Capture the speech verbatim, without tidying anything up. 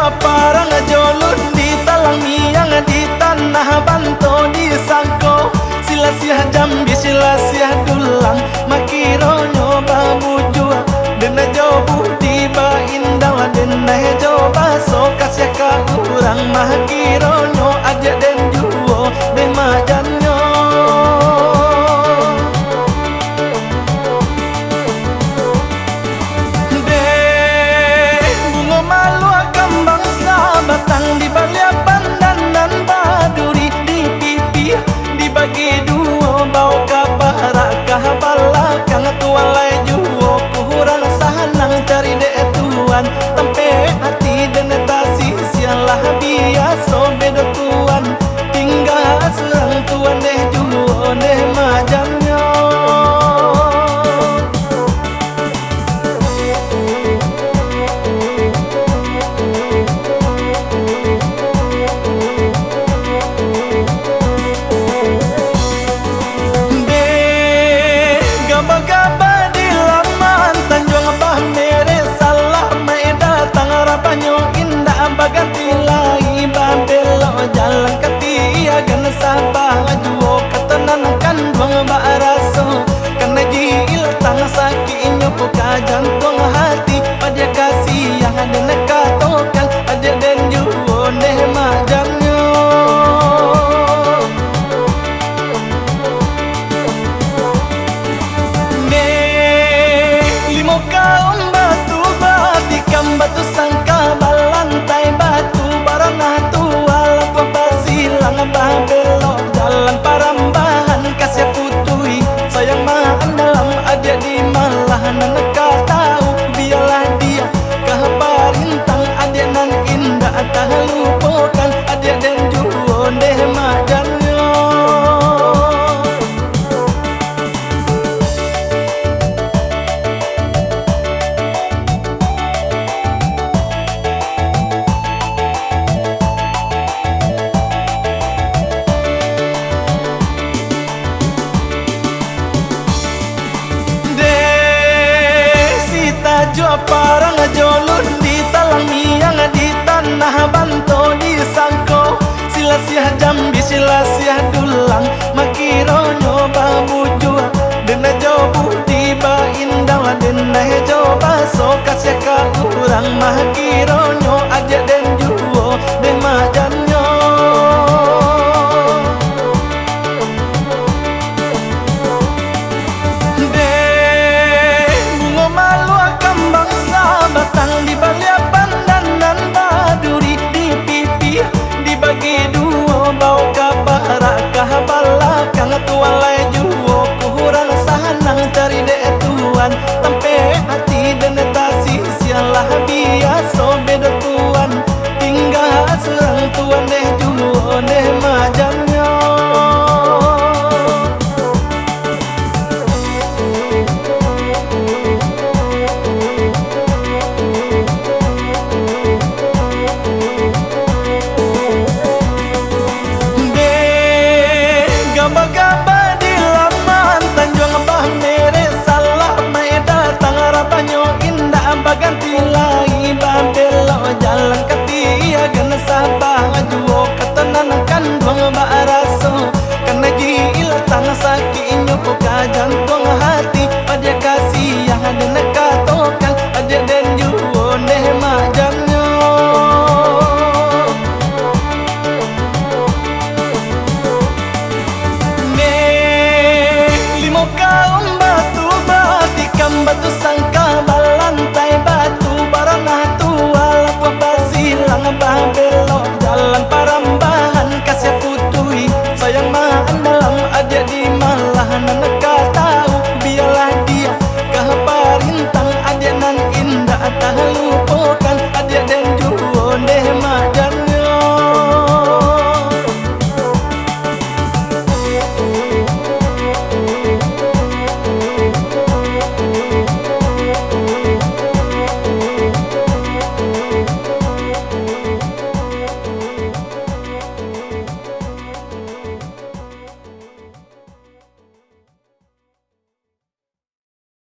Parang jo lundi, talang miang di tanah, banto di sangko, silasiah jambi, silasiah dulang, makironyo babujua, den jo budi baindang, den jo baso kasiah ka urang, makironyo adiak den juo deh majannyo. Deh, bungo maluak kambang sabatang, di baliak pandan nan baduri, di pipi dibagi duo, bao ka parak ka balakang, tuan lai juo kurang sanang cari dek tuan, tampek ati den tasisiah lah biaso bedo tuan. Tingga surang tuan deh juo deh majannyo. Deh, gaba-gaba di laman Tanjuang Bamereh, salamaik datang, rabanyo indak baganti lai, babelok jalan ka Tiagan, saba juo ka tanan kanduang baraso, kana jiil tang sakiknyo ko ka jantuang hati, padiah kasiah den katokan, adiak den juo deh majannyo. Deh, limo kaum batu batikam, batu sangka balantai, batu baranah tualah tuan pasilang, babelok jalan parambahan ka Siaputui, sayang maandalam adiak di malah nan ka tahu, bialah dia ka parintang, adiak nan indak talupokan, adiak den juo deh majannyo. Deh, si tajuah parang jo lundi, talang miang di tanah, banto di sangko, silasiah jambi, silasiah dulang, makironyo babujua, den jo budi baindang, den jo baso kasiah ka urang, makironyo adiak den juo deh majannyo. Deh, bungo maluak kambang sabatang, di baliak pandan nan baduri, di pipi dibagi duo, bao ka parak ka balakang, tuan lai juo kurang sanang cari dek tuan, tampek ati den tasisiah lah biaso bedo tuan. Tingga surang tuan deh juo deh majannyo. Deh, gaba-gaba di laman Tanjuang Bamereh, salamaik datang, rabanyo indak baganti lai, babelok jalan ka Tiagan, saba juo ka tanan kanduang baraso, kana jiil tang sakiknyo ko ka jantuang hati, padiah kasiah den katokan, adiak den juo deh majannyo. Deh, limo kaum batu batikam, batu